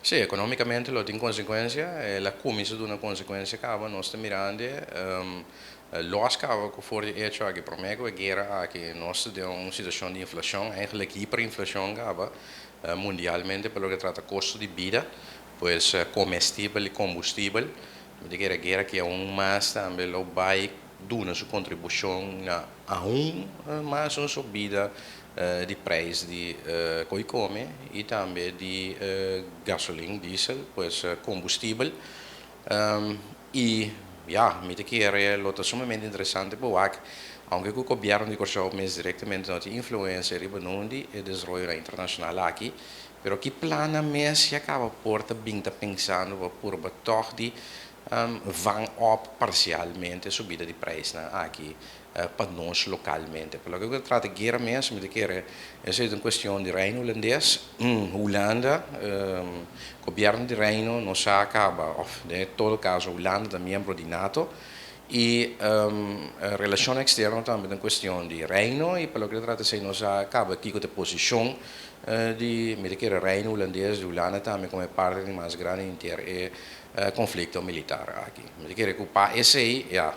Si, economicamente lo tin consecuencia, el a cuminsa duna consecuencia caba, nos ta mirando los caba cu for di hecho aki prome cu e guera aki nos ta den un situacion di inflacion, eigenlijk hiperinflacion caba mundialmente pa loke trata costo di bida, pues comestibel y combustibel. Mi ta kere e guera aki aun mas tambe lo bay duna su contribucion na aun mas un subida di prijs di koe come y tambe di gasolin, diesel, pues combustibel. Y ya, mi ta kere lo ta sumamente interesante pa wak, aunke cu gobierno di Corsou mes directamente no tin influencia riba nun di e desaroyonan internacional aki, pero ki plannan mes ya caba por ta bin ta pensando pa purba tog di vang op parcialmente subida di prijsnan aki pa nos localmente. Pa loke cu ta trata guera mes, mi ta kere esey ta un cuestion di Reino Hulandes. Hulanda, gobierno di Reino no sa caba, of den todo caso Hulanda ta miembro di nato y relacion externo tambe ta un cuestion di Reino y pa loke ta trata esey no sa caba kico ta e posicion di, mi ta kere Reino Hulandes, di Hulanda tambe como e parte di mas grandi henter e konflikto militar aki. Mi ta kere ku pa esei, ya,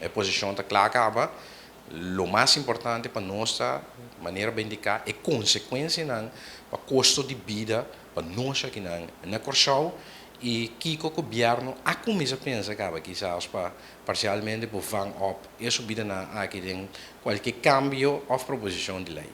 e posishon ta kla kaba. Lo mas importante pa nos ta, manera bo a indiká, e konsekuensianan pa kosto di bida pa nos akinan na Kòrsou i kiko gobièrnu a kuminsá pensa kaba kisas pa parsialmente por vang òp e subidanan aki den kualke kambio òf proposishon di lei.